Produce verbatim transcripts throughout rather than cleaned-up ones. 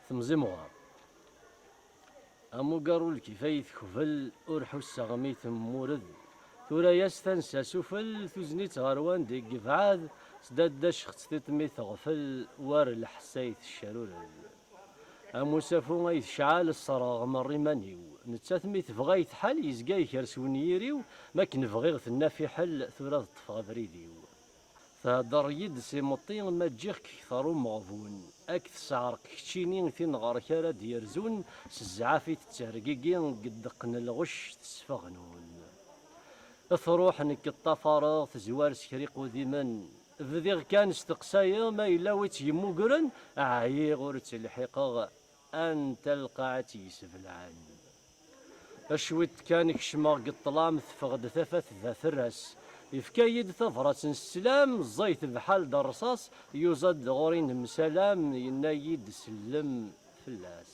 Temẓi Muɣer. Amugaru lkif ay tekbel, ur ḥusseɣ mi temmured. Tura-yas tansa sufel, tuzen-itt ɣer wanda i yebɛed, s dadda cxet tiṭ mi teɣfel, war lḥess ay teccarured. Am usafu ay tecɛel, ṣṣreɣ merra iman-iw. Nettat mi tebɣa yetḥal, yezga yekres wenyir-iw, mi akken bɣiɣ tenna fiḥel, tura ad ṭṭfeɣ abrid-iw. Thedder-iyi-d s imeṭṭi ma ǧǧiɣ-k kter umeɣbun, ad k-tesɛerq keččini tin ɣer-k ara d-yerzun, s zzɛaf i tettergigi deg ddeq n lɣecc tesfeɣnun. Truḥ nekk ṭṭafareɣ tezwar s kra iqudimen, bdiɣ kan steqsayeɣ ma yella wi tt-yemmugren, ɛyiɣ ur tt-lḥiqeɣ, anta lqaɛa tt-yesbelɛen. Cwiṭ kan kecmeɣ deg ṭṭlam, teffeɣ-d tafat d aterras. Yefka-yi-d tabrat n sslam, ẓẓayet bḥal d rrṣaṣ, yuẓa-d ɣur-i nemsalam, yenna-yi-d sellem fell-as.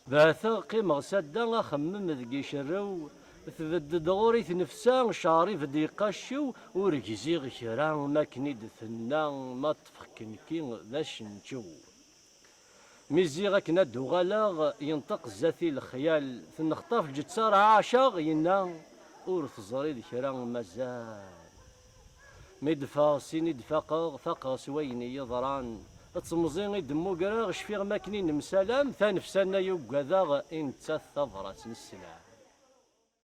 Beɛteɣ qqimeɣ sadda axemmem deg icerrew, tbedd-d ɣur-i tnefsa, cɛer ibedd yeqqaccew, ur gziɣ kra, makken i d-tenna, ma ṭṭfeɣ-k nekki d acenčew. Mi zziɣ akken ad d-uɣaleɣ, yenṭeq zdat-i lexyal, tenxeṭṭaf lǧetta rɛaceɣ, yenna, ur teẓriḍ kra mazal. Mi d-ffɣeɣ sin i d-faqeɣ, faqeɣ s wayen i yi-yeḍran. D temẓi i d-mmugreɣ, cfiɣ makken i nemsalam, tanefsa-nni ay uggadeɣ, i nettat tabrat n sslam.